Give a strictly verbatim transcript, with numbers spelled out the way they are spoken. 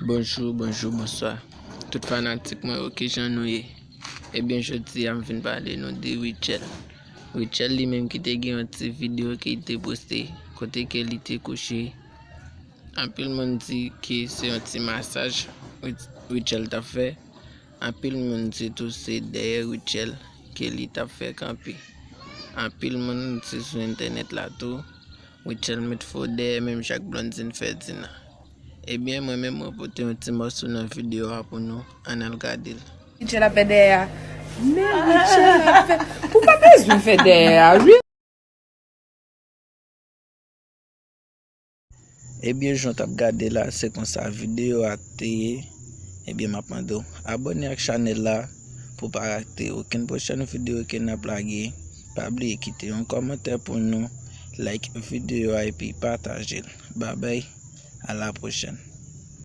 Bonjou, bonjou, bonswa. Tout fanatik mwen yo, kijan nou ye? Ebyen, jodi a m vin pale nou de Rutshelle. Rutshelle li menm ki te gen yon ti videyo ke li te poste, kote ke li te kouche. Anpil moun di ke se yon ti masaj Rut-, Rutshelle t ap fè. Anpil moun di tou se dèyè Rutshelle ke li t ap fè kanpe. Anpil moun di sou entènèt la tou, Rutshelle met fo dèyè menm jan ak Blondine Ferdinand. Ebyen, mwen menm mwen pote yon ti mòso nan videyo a pou nou, ann al gade l. Rutshelle ap fè dèyè a. Men Rutshelle ap fè. Ou pa bezwen fè dèyè a, wi. Ebyen, jan w t ap gade la, se konsa videyo a te ye. Ebyen, m ap mande w abòne ak chanèl la pou w pa rate okenn pwochèn videyo ke n ap lage. Pa bliye kite yon kòmantè pou nou, like videyo a epi pataje l. Babay, a la pwochèn.